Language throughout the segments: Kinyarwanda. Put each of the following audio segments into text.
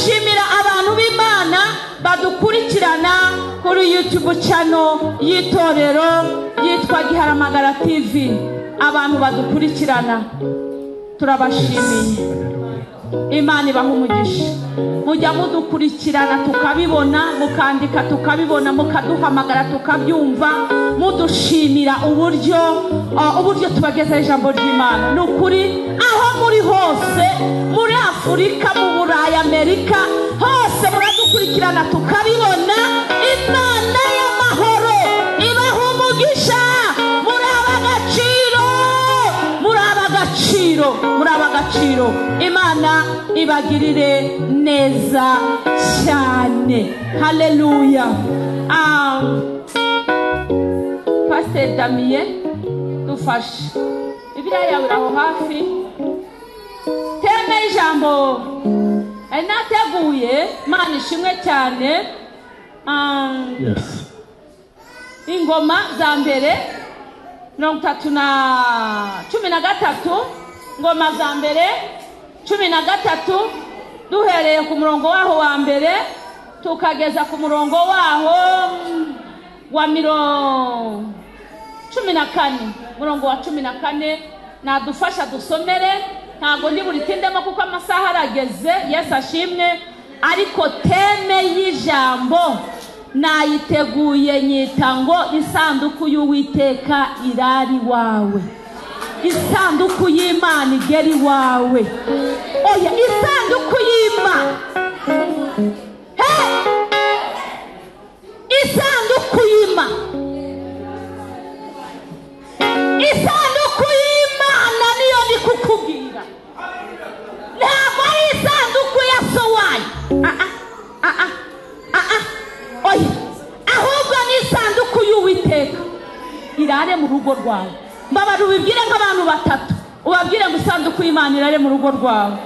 Ndashimira abantu b'Imana badukurikirana kuri YouTube channel y'itorero yitwa Giharamagara TV. Abantu badukurikirana turabashimiye. Imana ibaha umugisha. Mujya mudukurikirana tukabibona, mukandika tukabibona, mukaduhamagara tukabyumva, mudushimira uburyo tubagezaho ijambo ry'Imana. Ni ukuri aho muri hose, muri Afurika, mu Burayi, Amerika, hose muradukurikirana tukabibona. Imana y'amahoro ibaha umugisha. Muri ab'agaciro, muri ab'agaciro, muri ab'agaciro. Imana ibagirire neza cyane. Haleluya. Pastor Damien, dufashe Bibiliya yawe aho hafi. Teme ijambo nateguye, Imana ishimwe cyane. Yes. Ingoma za mbere 13, ngoma za mbere 13, duhereye ku murongo waho wa mbere tukageza ku murongo waho wa 14, murongo wa 14. Nadufasha dusomere, ntago ndi buritindemo kuko amasaha arageze. Yesu ashimwe. Ariko teme y'ijambo nayiteguye nyita ngo isanduku y'Uwiteka irari wawe, isanduku y'Imana igeri wawe. Oya, isanduku y'Imana, isanduku y'Imana, isanduku y'Imana niyo ndi kukubwira. Ntabwo ari isanduku ya sowayi. Oya, ahubwo ni isanduku y'Uwiteka irare mu rugo rwawe. Mbabara ubibwire nk'abantu batatu, ubabwire ngo isanduku y'Imana irare mu rugo rwawe.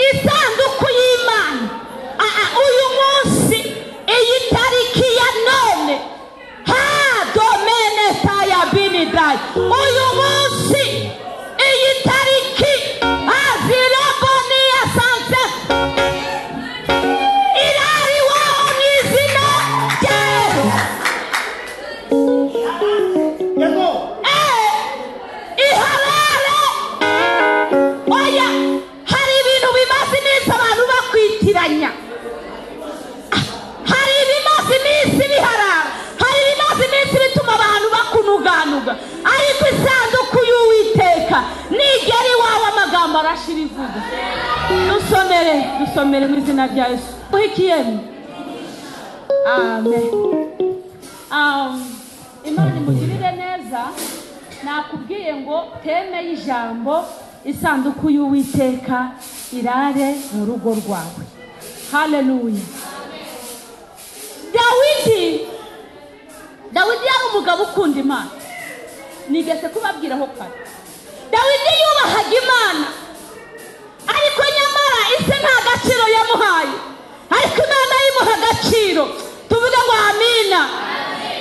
Isanduku y'Imana uyu munsi, iyi tariki ya none, ha domene taya binidai, uyu munsi iyi tariki aziraboniya sanse irari wawe mu izina rya Yesu. Iharare. Oya, hari ibintu bimaze iminsi abantu bakwitiranya. Hari ibimaze iminsi biharara, hari ibimaze iminsi bituma abantu bakunuganuga. Ariko isanduku y'Uwiteka nigera iwawe, amagambo arashira ivuga. Dusomere, dusomere mu izina rya Yesu. Uhikiyemo. Amen. Imana imugirire neza. Nakubwiye ngo teme y'ijambo isanduku y'Uwiteka irare mu rugo rwawe. Haleluya. Dawidi yari umugabo ukunda Imana. Nigeze kubabwiraho kare. Dawidi yubahaga Imana, ariko nyamara ise nta gaciro yamuhaye, ariko Imana yimuha agaciro. Tuvuge ngo amina.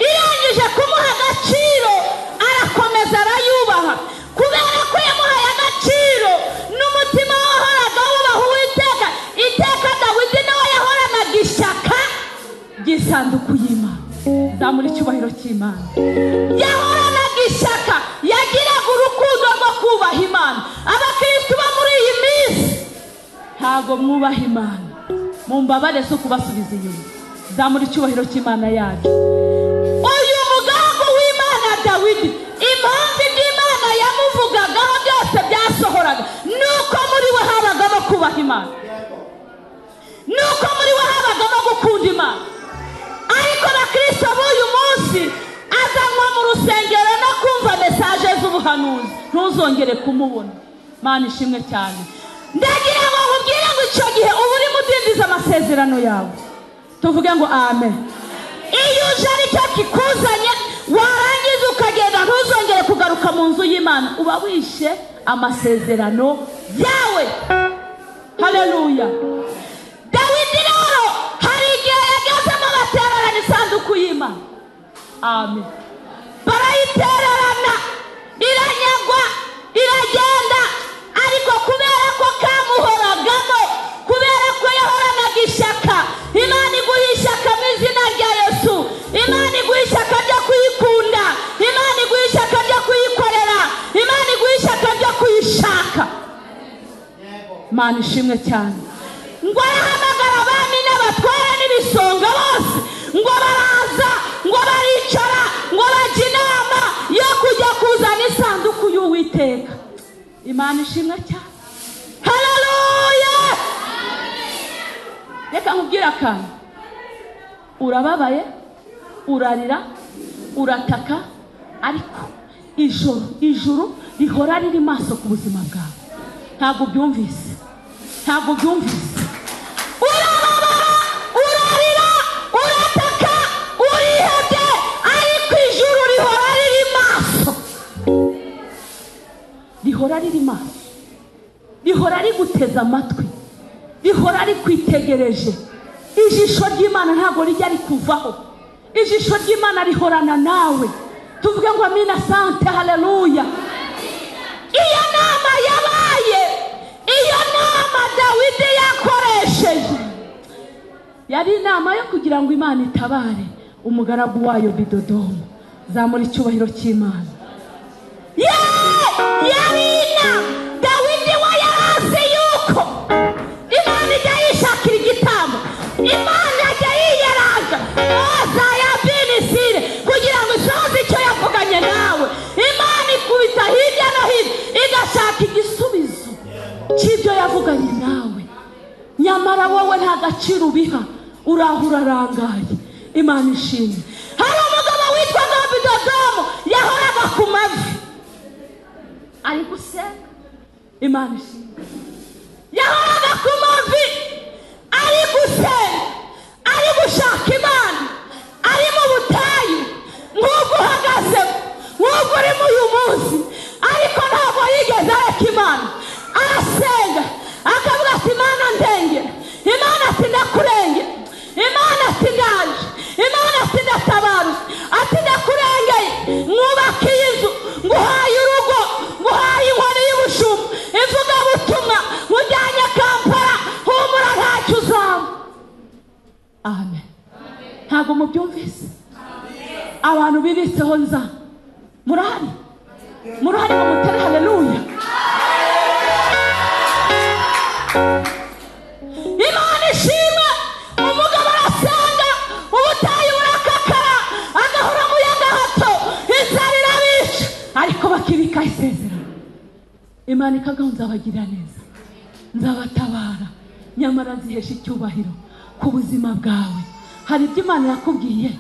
Irangije kumuha agaciro, arakomeza arayubaha. Kubera ko yamuhaye agaciro n'umutima wahoraga wubaha Uwiteka, iteka Dawidi nawe yahoranaga ishyaka ry'isanduku y'Imana. Zamura icyubahiro cy'Imana. Yahoranaga ishyaka, yagiraga urukundo rwo kubaha Imana. Abakristo bo muri iyi minsi ntago mwubaha Imana. Mumbabare so kubasubiza inyuma. Zamura icyubahiro cy'Imana yacu. Uyu mugambo w'Imana Dawidi, impamvu iby'Imana yamuvugagaho byose byasohoraga, nuko muri we habagamo kubaha Imana, nuko muri we habagamo gukunda Imana. Ariko abakristo b'uyu munsi azanwa mu rusengero no kumva mesaje z'ubuhanuzi, ntuzongere kumubona. Mana ishimwe cyane. Ndagira ngo nkubwire ngo icyo gihe uba urimo udindiza amasezerano yawe. Tuvuge ngo amen. Iyo uje aricyo kikuzanye, warangiza ukagenda ntuzongere kugaruka mu nzu y'Imana, uba wishe amasezerano yawe. Haleluya. Dawidi rero hari igihe yagezemo batererana isanduku y'Imana. Amen. Barayitererana, iranyagwa, iragenda. Imana ishimwe cyane. Ngo arahamagara abami n'abatware n'ibisonga bose, ngo baraza, ngo baricara, ngo bajya inama yo kujya kuzana isanduku y'Uwiteka. Imana ishimwe cyane. Haleluya! Reka nkubwire akantu. Urababaye, urarira, urataka, ariko ijuru rihora riri maso ku buzima bwawe. Ntabwo ubyumvise, ntabwo ubyumvise. Urababara, urarira, urataka, urihebye, ariko ijuru rihora riri maso, rihora riri maso, rihora riguteze amatwi, rihora rikwitegereje. Ijisho ry'Imana ntabwo rijya rikuvaho, ijisho ry'Imana rihorana nawe. Tuvuge ngo amina, sante, haleluya. Iyo nama yabaye, iyo nama Dawidi yakoresheje yari inama yo kugira ngo Imana itabare umugaragu wayo Bidodomu. Zamura icyubahiro cy'Imana. Yari inama Dawidi we yarazi yuko Imana ijya yishakira igitambo, Imana ijya yiyeraga oza ya binisire kugira ngo isohoze icyo yavuganye nawe. Imana ikubita hirya no hino igashaka igisubizo cy'ibyo yavuganye nawe, nyamara wowe nta gaciro ubiha, uraho urarangaye. Imana ishimwe. Hari umugabo witwaga Bidodomu, yahoraga ku mavi ari gusenga. Imana ishimwe. Yahoraga ku mavi ari gusenga, ari gushaka Imana, ari mu butayu nk'ubwo uhagazemo, nk'ubwo urimo uyu munsi, ariko ntabwo yigeze areka Imana. Arasenga akavuga ati Imana ndengera, Imana ati ndakurengera, Imana ati ndaje, Imana ati ndatabarutse, ati ndakurengeye, mwubakiye inzu, nguhaye urugo, nguhaye inkoni y'ubushumba, ivugabutumwa, nkujyanye Kampala, humura ntacyo uzaba. Amen. Ntabwo mubyumvise? Abantu bibitseho nza murahari, murahari ngo mutere haleluya. Imana ishimwe. Umugabo arasenga, ubutayu burakakara, agahora mu yagahato, inzara irabica, ariko bakibika isezerano. Imana ikavuga nzabagirira neza, nzabatabara, nyamara nzihesha icyubahiro ku buzima bwawe. Hari ibyo Imana yakubwiye,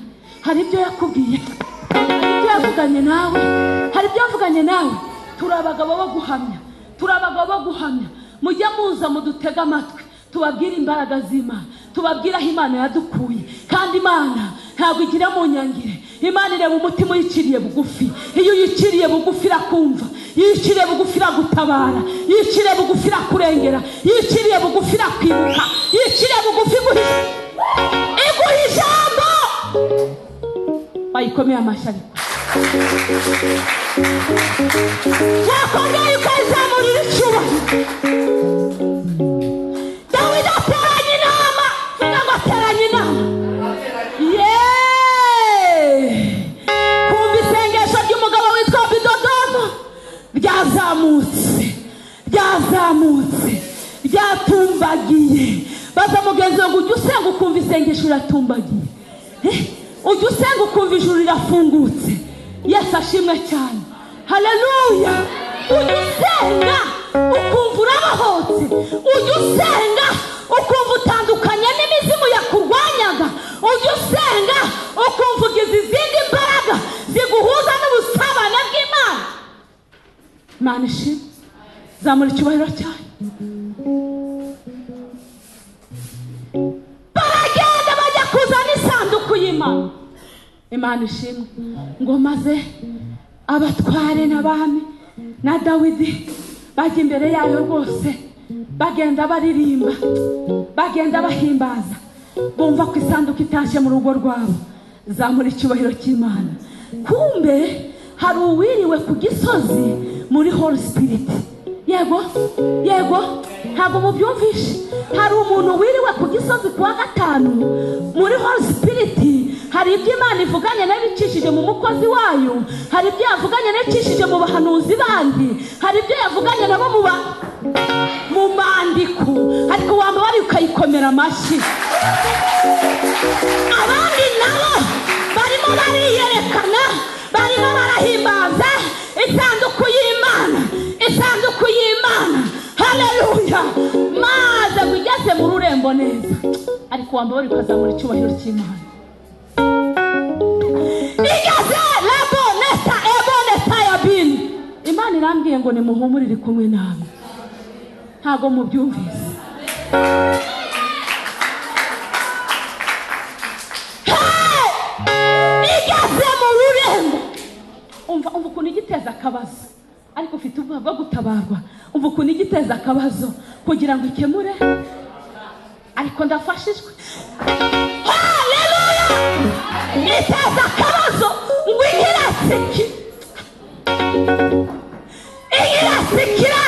hari ibyo yakubwiye, hari ibyo yavuganye nawe, hari ibyo yavuganye nawe. Turi abagabo bo guhamya, turi abagabo bo guhamya. Mujye muza mudutega amatwi, tubabwire imbaraga z'Imana, tubabwire aho Imana yadukuye. Kandi Imana ntabwo igira mu nyangire, Imana ireba umutima uyiciriye bugufi. Iyo uyiciriye bugufi irakumva, iyo uyiciriye bugufi iragutabara, iyo uyiciriye bugufi irakurengera, iyo uyiciriye bugufi irakwibuka, iyo uyiciriye bugufi iguha ijambo. Bayikomeye amashyi ariko wakongera ukayizamurira icyubahiro. Dawidi ateranya inama, vuga ngo ateranya inama. Kumva isengesho ry'umugabo witwa Bidodomu ryazamutse, ryazamutse, ryatumbagiye. Baza mugenzi wawe ngo ujye usenga ukumva isengesho riratumbagiye, ujye usenga ukumva ijuru rirafungutse. Yesu ashimwe cyane. Haleluya. Ujye usenga ukumva urabohotse, ujye usenga ukumva utandukanye n'imizimu yakurwanyaga, ujye usenga ukumva ugize izindi mbaraga ziguhuza n'ubusabane bw'Imana. Imana ishimwe. Zamura icyubahiro cyayo. Baragenda bajya kuzana isanduku y'Imana. Imana ishimwe. Ngo maze abatware n'abami na Dawidi bajya imbere yayo rwose, bagenda baririmba, bagenda bahimbaza, bumva ko isanduku itashye mu rugo rwabo. Zamura icyubahiro cy'Imana. Kumbe hari uwiriwe ku gisozi muri Holy Spirit. Yego, yego, ntabwo mubyumvishe. Hari umuntu wiriwe ku gisozi kuwa gatanu muri Holy Spirit. Hari ibyo Imana ivuganye n'abicishije mu mukozi wayo, hari ibyo yavuganye n'abicishije mu bahanuzi bandi, hari ibyo yavuganye nabo mu Mu mandiko, ariko wambabari ukayikomera amashyi. Abandi nabo barimo bariyerekana, barimo barahimbaza isanduku y'Imana, isanduku y'Imana. Haleluya! Maze ugeze mu rurembo neza, ariko wambabari ukazamura icyubahiro cy'Imana. Igeze laboneta eboneta ya bini. Imana irambwiye ngo nimuhumurire kumwe namwe. Ntago mubyumvise. Igeze mu rurembo. Umva ukuntu igiteza akabazo, ariko ufite ubwoba bwo gutabarwa. Umva ukuntu igiteza akabazo kugira ngo ikemure, ariko ndafashijwe. Haleluya! Iteza akabazo ngo igirasiki, igirasikira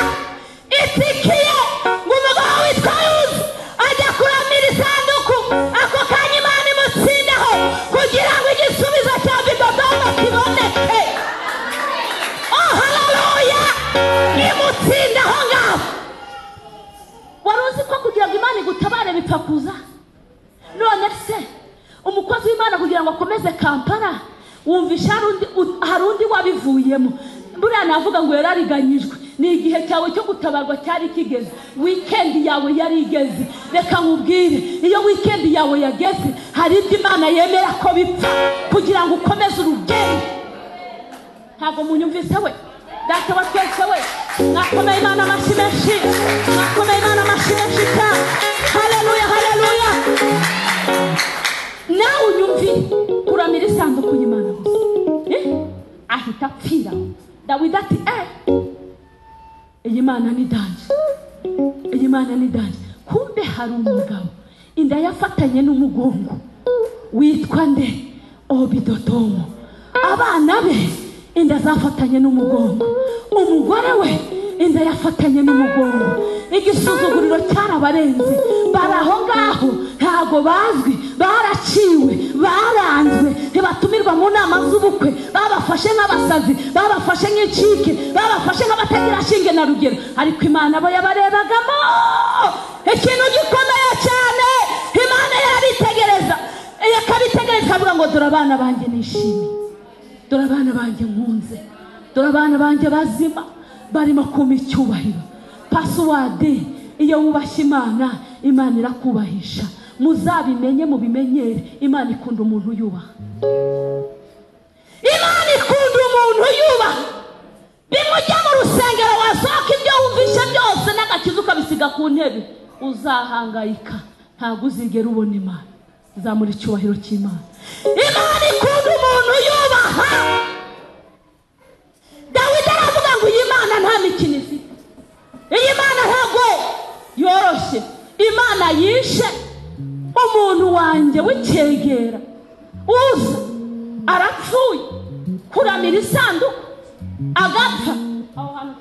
itikiye ngo umugabo witwa Yuzu ajya kuramira isanduku. Ako kanya Imana imutsindaho kugira ngo igisubizo cya Obidodomu kiboneke. Oh, haleluya! Imutsindaho ngaho. Wari uzi ko kugira ngo Imana igutabare bipfa kuza? None se umukozi w'Imana kugira ngo akomeze Kampala, wumvisha hari undi wabivuyemo. Buriya navuga ngo yarariganyijwe. Ni igihe cyawe cyo gutabarwa cyari kigeze, weekend yawe yari igeze. Reka nkubwire, iyo weekend yawe yageze, hari ibyo Imana yemera ko bipfa kugira ngo ukomeze urugendo. Ntabwo munyumvise we? Data wa twese we, mwakomeye Imana amashyi menshi, mwakomeye Imana amashyi menshi cyane. Haleluya, haleluya! Nawe unyumvire, kuramira isanduku y'Imana gusa, ahita apfira. Dawidi ati iyi Mana ni danje, iyi Mana ni danje. Kumbe hari umugabo inda yafatanye n'umugongo witwa nde? Obidodomu. Abana be inda zafatanye n'umugongo, umugore we inda yafatanye n'umugongo. Igisuzuguriro cyarabarenze, bari aho ngaho ntago bazwi, baraciwe, baranzwe, ntibatumirwa mu nama z'ubukwe. Babafashe nk'abasazi, babafashe nk'incike, babafashe nk'abatagira shinge na rugero. Ariko Imana bo yabarebagamo ikintu gikomeye cyane. Imana yarabitegereza, yakabitegereza ikavuga ngo dore abana banjye nishimiye, dore abana banjye nkunze, dore abana banjye bazima barimo kumpa icyubahiro. Pasiwadi, iyo wubashye Imana, Imana irakubahisha. Muzabimenye, mubimenyere, Imana ikunda umuntu yubaha. Imana ikunda umuntu yubaha. Bimujya mu rusengero wasohoka ibyo wumvishe byose n'agakiza ukabisiga ku ntebe, uzahangayika, ntabwo uzigera ubona Imana. Zamura icyubahiro cy'Imana. Imana ikunda umuntu yubaha. Dawidi aravuga ngo iyi Mana nta mikino ifite, iyi Mana ntabwo yoroshye. Imana yishe umuntu wanjye w'icyegera, uza arapfuye kuramira isanduku agapfa. Aho hantu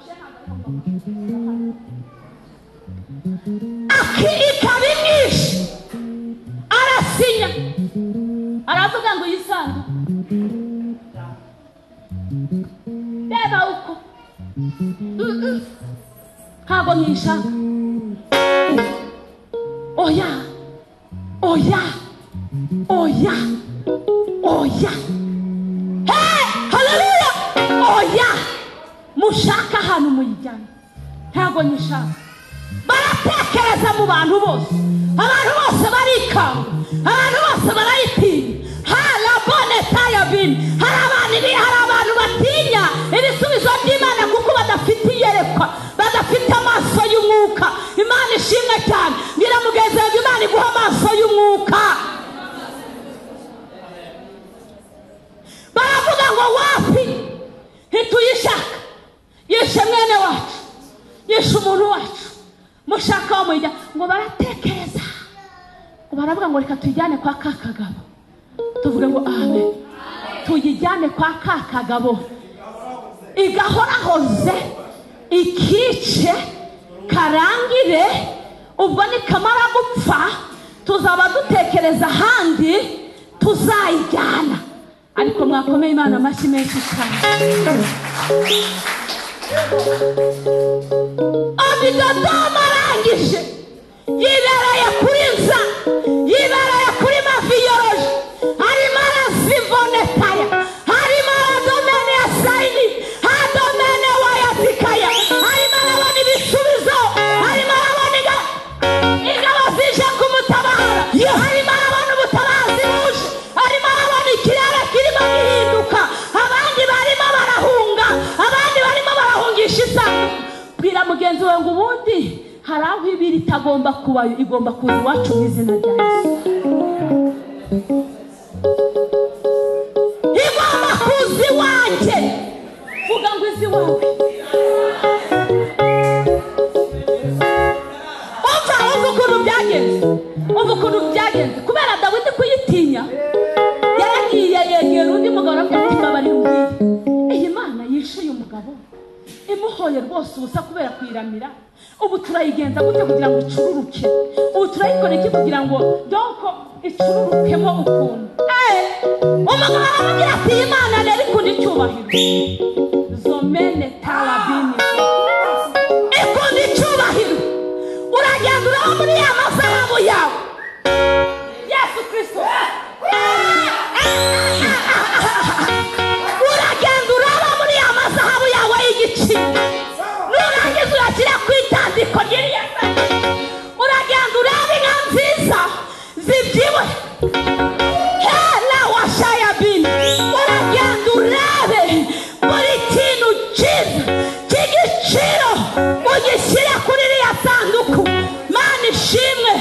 ikaba imwishe, arasinya, aravuga ngo iyi sanduku reba uko ntabwo nyishaka. Oya, oya, oya, oya. Hey, haleluya! Oya, mushaka ahantu muyijyana, ntabwo nyishaka. Baratekereza mu bantu bose, abantu bose barikanga, abantu bose barayitinya. Halaboneta ya bini. Hari abantu batinya ibisubizo by'Imana kuko badafite iyerekwa, badafite amaso y'umwuka. Imana ishimwe cyane. Ngira mugenzi wawe, Imana iguha amaso y'umwuka. Baravuga ngo wapi, ntituyishaka, yishe mwene wacu, yishe umuntu wacu, mushaka wo muyijya. Ngo baratekereza, ngo baravuga ngo reka tuyijyane kwa ka kagabo. Tuvuge ngo amen. Tuyijyane kwa ka kagabo, igahorahoze, ikice karangire. Ubwo nikamara gupfa tuzaba dutekereza ahandi tuzayijyana. Ariko mwakomeye Imana amashyi menshi cyane. Obidodomu arangije Arangije yibereye kuri nza, yibereye kuri mafiyoroje, arimo arazivonetaya, arimo aradomene ya sayini, adomene wayatikaya, arimo arabona ibisubizo, arimo arabona ingabo zije kumutabara, arimo arabona ubutabazi buje, arimo arabona ikirere kirimo gihinduka, abandi barimo barahunga, abandi barimo barahungisha isanduku. Bwira mugenzi wawe ngo ubundi hari aho ibiri itagomba kuba, igomba kuza iwacu mu izina rya Yesu. Igomba kuza iwanjye. Vuga ngo izi iwawe. Umva ukuntu byagenze, umva ukuntu byagenze. Kubera Dawidi kuyitinya, yaragiye yegera undi mugabo aramubwira ati mbabarira umbwire, iyi Mana yishe uyu mugabo imuhoye rwose ubusa kubera kuyiramira, ubu turayigenza gute kugira ngo icururuke? Ubu turayikora iki kugira ngo donko icururukemo ukuntu? Umugabo aramubwira ati iyi Mana rero ikunda icyubahiro, zomene tarabini, ikunda icyubahiro. Uragenda uraba muri ya mazahabu yawe, Yesu Kristo. Uragenda uraba muri ya mazahabu yawe y'igiciro, nurangiza uyashyira ku itandiko ry'iriya sanduku. Uragenda uraba inka nziza zibyibushye, hela washayabini. Uragenda urabe buri kintu cyiza cy'igiciro ugishyire kuri iriya sanduku. Mana ishimwe,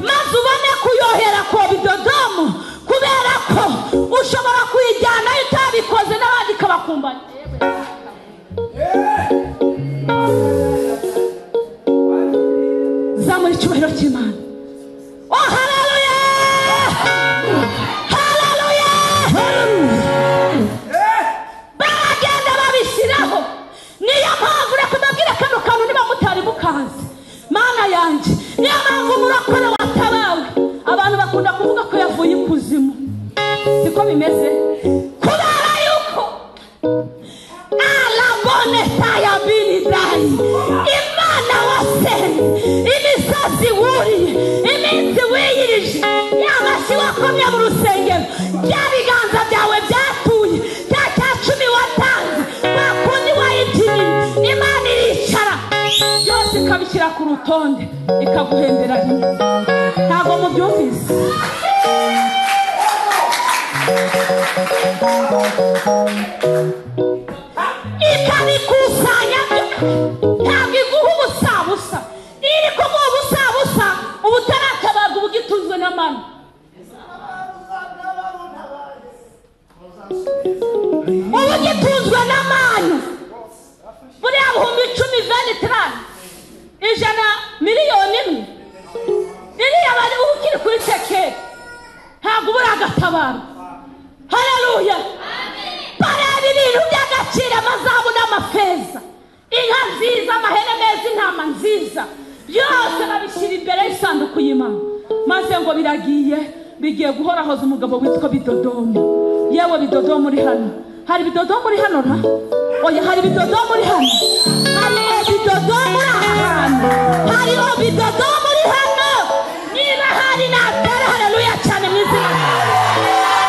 maze ubone kuyohera ku bidodomu, kubera ko ushobora kuyijyanayo utabikoze n'abandi ikabakumbanya. Zamura icyubahiro cy'Imana. Oh, haleluya! Haleluya! Baragenda babishyiraho. Niyo mpamvu reka mbabwire kano kantu niba mutari mukazi. Mana yanjye, niyo mpamvu umurokore watabawe. Abantu bakunda kuvuga ko yavuye ikuzimu. Siko bimeze? Kubera yuko alabone tayabini dayi, Imana wasenze, imisozi wuriye, iminsi wiyirije, y'amashyi wakomye mu rusengero, bya biganza byawe byatuye, cya 10 watanze, bakundi wayibyiniye, Imana iricara byose ikabishyira ku rutonde, ikaguhembera rimwe. Ntabwo mubyumvise? Ikabikusanya, ntabwo iguha ubusabusa. Iri kumuha ubusabusa, uba utaratabarwa, uba ugitunzwe n'amano. Uba ugitunzwe n'amano. Buriya 10,000 venitrani, 100 miliyoni imwe, iriya bari uba ukiri kuri tekeri, ntabwo uba uragatabarwa. Haleluya! Bareba ibintu by'agaciro, amazahabu n'amafeza, inka nziza, amahene meza, intama nziza, byose babishyira imbere y'isanduku y'Imana. Maze ngo biragiye, bigiye guhorahoza umugabo witwa Bidodomu. Yewe Bidodomu uri hano, hari Bidodomu uri hano ra? Oya, hari Bidodomu uri hano, hari Bidodomu uri aha hantu, hari Bidodomu uri hano. Niba hari natera haleluya cyane mu izina.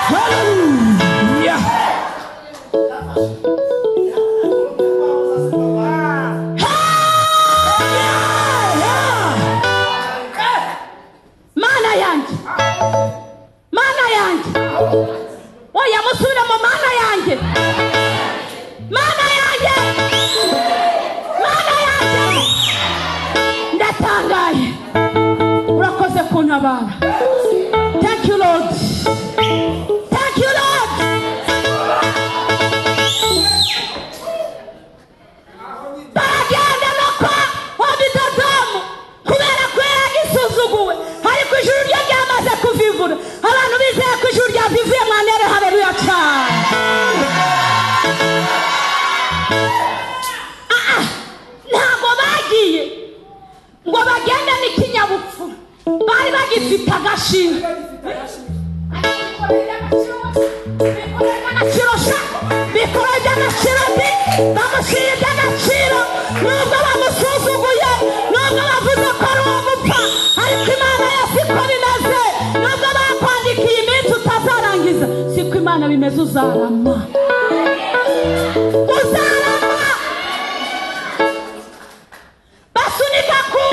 Haleluya! Mana yanjye, Mana yanjye, oya musubire mu Mana yanjye, Mana yanjye, Mana yanjye. Ndatangaye, urakoze kuntabara. Thank you Lord, thank you Lord. Baragenda no kwa Bidodomu, kubera ko yaragisuzuguwe, ariko ijuru ryo ryamaze kuvivura. Abantu bizeye ko ijuru ryavivuye, mwanere haleluya cyane. Ntabwo bagiye ngo bagende n'ikinyabupfura, bari bagifite agashimwe. Bikora iby'agaciro mbi, bamushyira iby'agaciro, nubwo bamusuzuguye, nubwo bavuze ko ari bimeze uzarama. Uzarama. Basunika ku.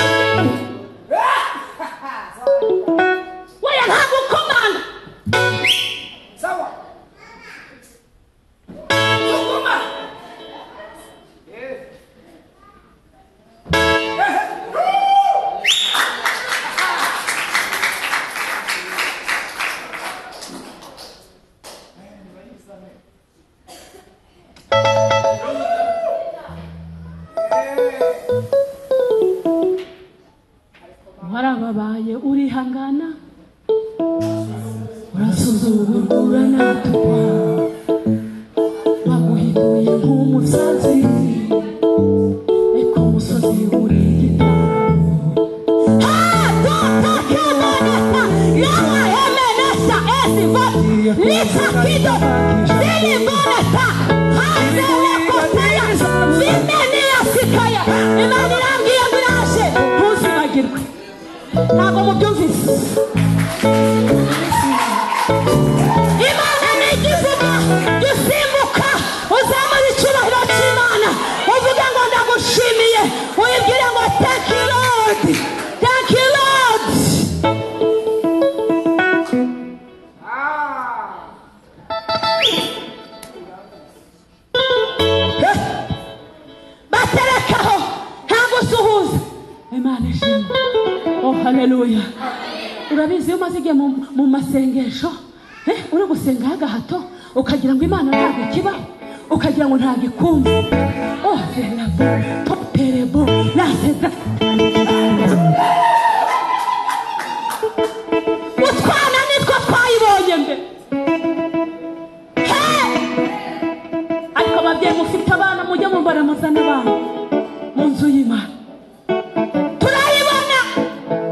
Oya ntabwo ukomanga. Sawa. Sukuma. Warababaye urihangana urasuzugurwa uranatukwa baguhinduye nk'umusazi eko umusozi uri igitaramo. Imana irambwiye ngo iraje ntuzibagirwe. Ntabwo mubyumvise. Imana ni igivuga jya usimbuka uzamura icyubahiro cy'Imana uvuge ngo ndagushimiye, uyibwire ngo thank you Lord, thank you Lord. Baterekaho nta gusuhuza. Imana ishimwe. Oh haleluya. Urabizi iyo umaze igihe mu masengesho uri gusenga agahato ukagira ngo Imana ntabwo ikibaho, ukagira ngo ntabwo ikumva. Oh verabo toperebo naseza utwana nitwo twayibonye mbere. Ariko ababyeyi mufite abana mujye mubara muzana abana mu nzu y'Imana. Turayibona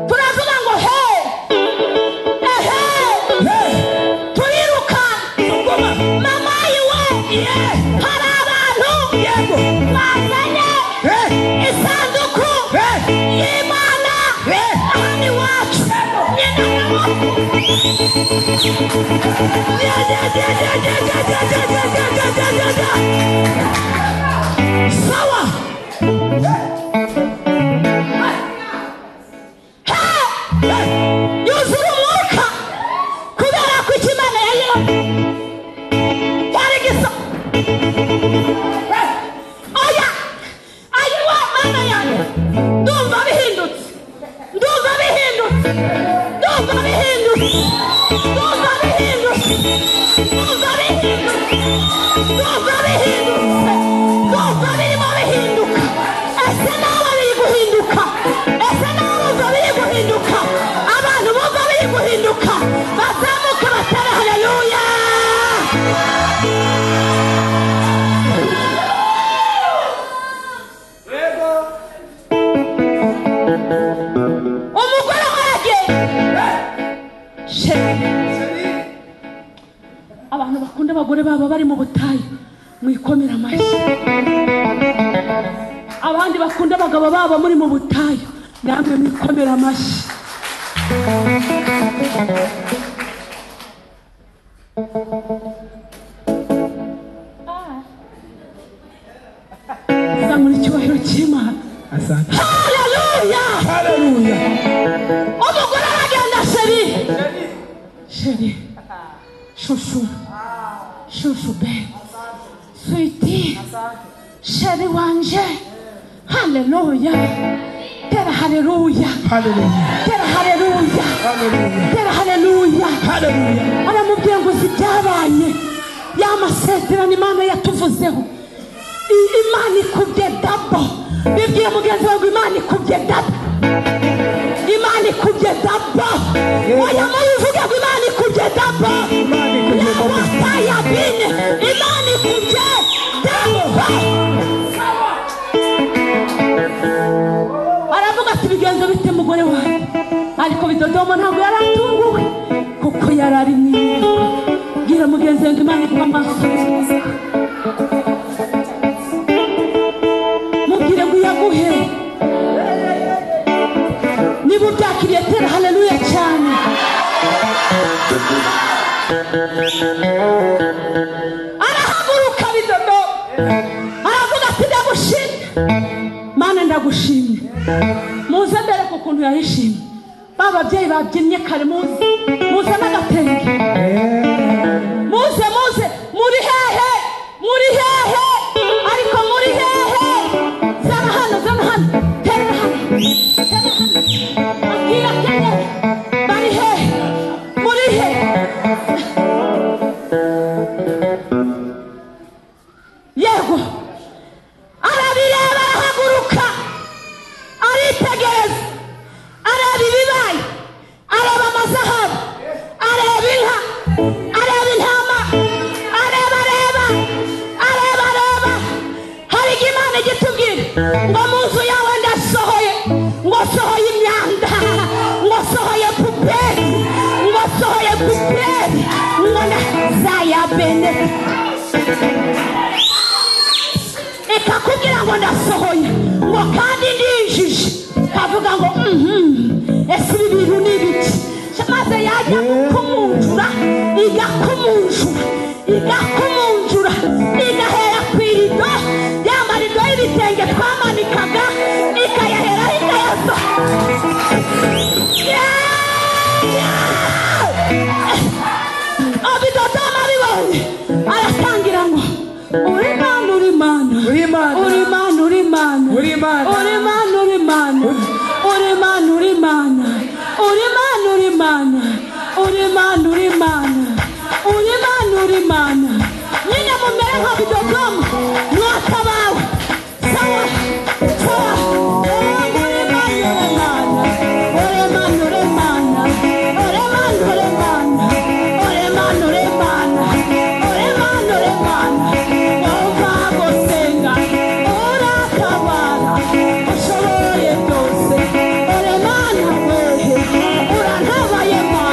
turavuga ngo he ehe turiruka. Mama yiwe hari abantu bazanye isanduku y'Imana hano iwacu. Nyina sawa. Yuzura umwuka kubera ko icyo Imana yari gisa. Oya ayiwa Mana yanjye, ndumva bihindutse, ndumva bihindutse, ndumva bihindutse, ndumva bihindutse, ndumva bihindutse, ndumva bihindutse, ndumva birimo bihinduka. Ese nawe biri guhinduka? Ese nawe bumva biri guhinduka? Abantu bumva biri guhinduka bazamuka batera haleluya. Umugore waragenda. Abantu bakunda abagore babo bari mu butayu mwikomera amashyi. Abandi bakunda abagabo babo muri mu butayu namwe mwikomera amashyi. Zamura icyubahiro cy'Imana. Haleluya. Haleluya. Umugore aragenda sheri sheri shushu shushu be sweetie sheri wanje. Haleluya. Tera haleluya. Haleluya. Tera haleluya. Haleluya. Tera haleluya. Haleluya. Aramubwira ngo uzi ibyabaye ya masezerano Imana yatuvuzeho. Imana ikubye dabo. Bibwiye mugenzi wawe ngo Imana ikubye dabo. Imana ikubye dabo. Oya mubivuge ngo Imana ikubye dabo. Imana ikubye dabo. Bine. Imana ikubye dabo. Aravuga ati bigenze bite mugore wawe? Ariko Bidodomo ntabwo yari atunguwe kuko yari ari mu iyerekwa. Bwira mugenzi wawe ngo Imana iguhe amaso. Mubwire ngo iyaguhe. Niba ubyakiriye tera haleluya cyane. Arahaguruka bidodo aravuga ati ndagushimye Mana, ndagushimye. Muze mbere ku kuntu yayishimye. Ba babyeyi babyinnye kare, muze muze n'agatenge, muze muze. Muri hehe? Muri hehe? Ariko muri hehe? Zana hano, zana hano, tera hano, tera hano. Abwira kenyeri bari hehe? Muri hehe? Yego, arabireba, arahaguruka, aritegereza, areba ibibaye, areba amazahabu, areba inka, areba intama, areba, areba, areba, areba. Hari igihe Imana ijya itubwira ngo mu nzu yawe ndasohoye, ngo sohoye imyanda, ngo sohoye poubelle, ngo sohoye poubelle, ngo zaya bene ikakubwira ngo ndasohoye, ngo kandi ndinjije, kavuga ngo ese ibi bintu ni ibiki? Maze yajya gukumunjura, igakumunjura, igakumunjura, igahera ku irido, ya marido y'ibitenge twamanikaga, ikayaheraho ikayaso. Abidodoma abibonye aratangira ngo uri Mana, uri Mana, Uri Mana. uri Mana, uri Mana, Uri Mana. uri Mana, uri Mana, uri Mana, uri Mana, uri Mana, uri Mana, uri Mana, uri Mana, uri Mana, uri Mana. Nyine mumere nka Bidodoma mwatabawe. Sawa sawa. Uri Mana, uri Mana, uri Mana, uri Mana, uri Mana, uri Mana, uri Mana, uri Mana, uri Mana, wumva gusenga, uratabara, ushoboye byose, uri Mana wehe, urantabaye Mana.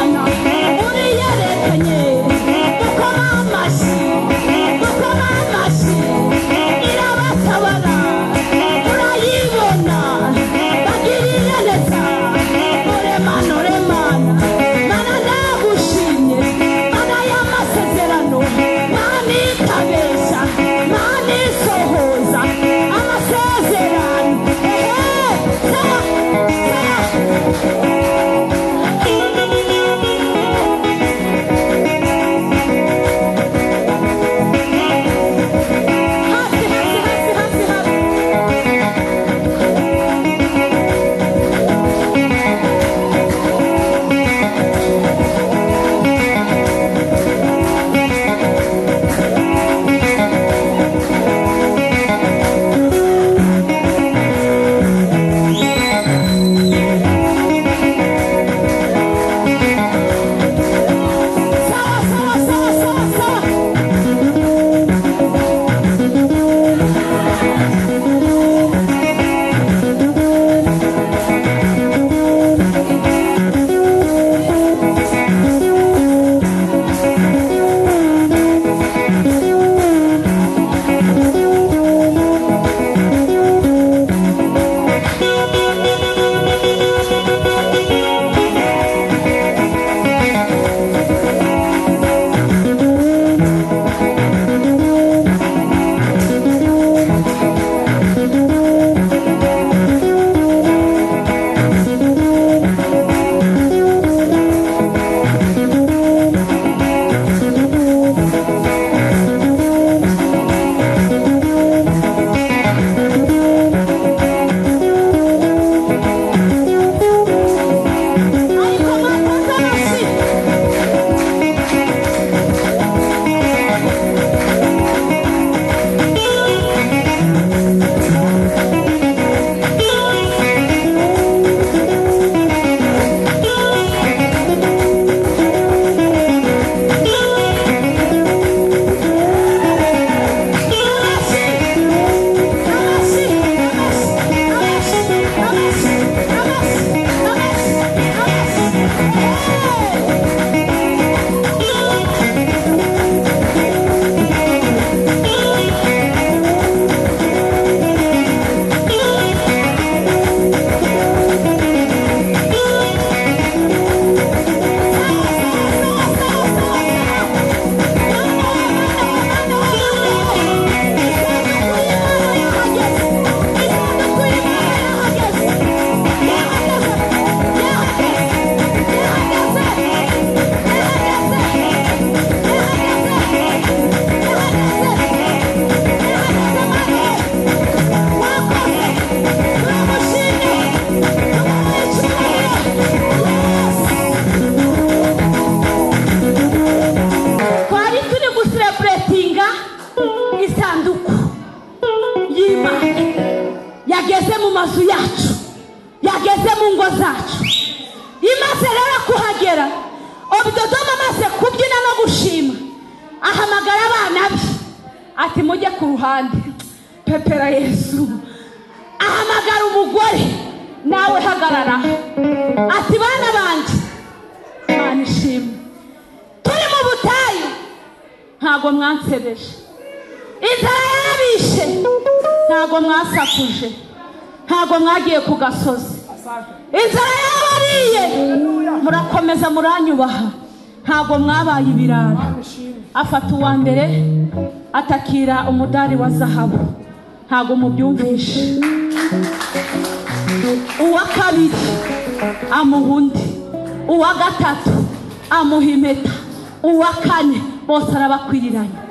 Yageze mu ngo zacu. Imaze rero kuhagera, Obededomu amaze kubyina no gushima, ahamagara abana be ati mujye ku ruhande. Pepera Yesu. Ahamagara umugore nawe hagarara, ati bana banjye, Imana ishimwe, turi mu butayu ntago mwansebeje, inzara yarabishe ntago mwasakuje, ntago mwagiye ku gasozi, inzara yarabariye murakomeza muranyubaha, ntago mwabaye ibirara. Afata uwa mbere atakira umudari wa zahabu, ntago mubyumvishe. Uwa kabiri amuha undi, uwa gatatu amuha impeta, uwa kane bose arabakwiriranya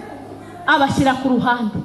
abashyira ku ruhande.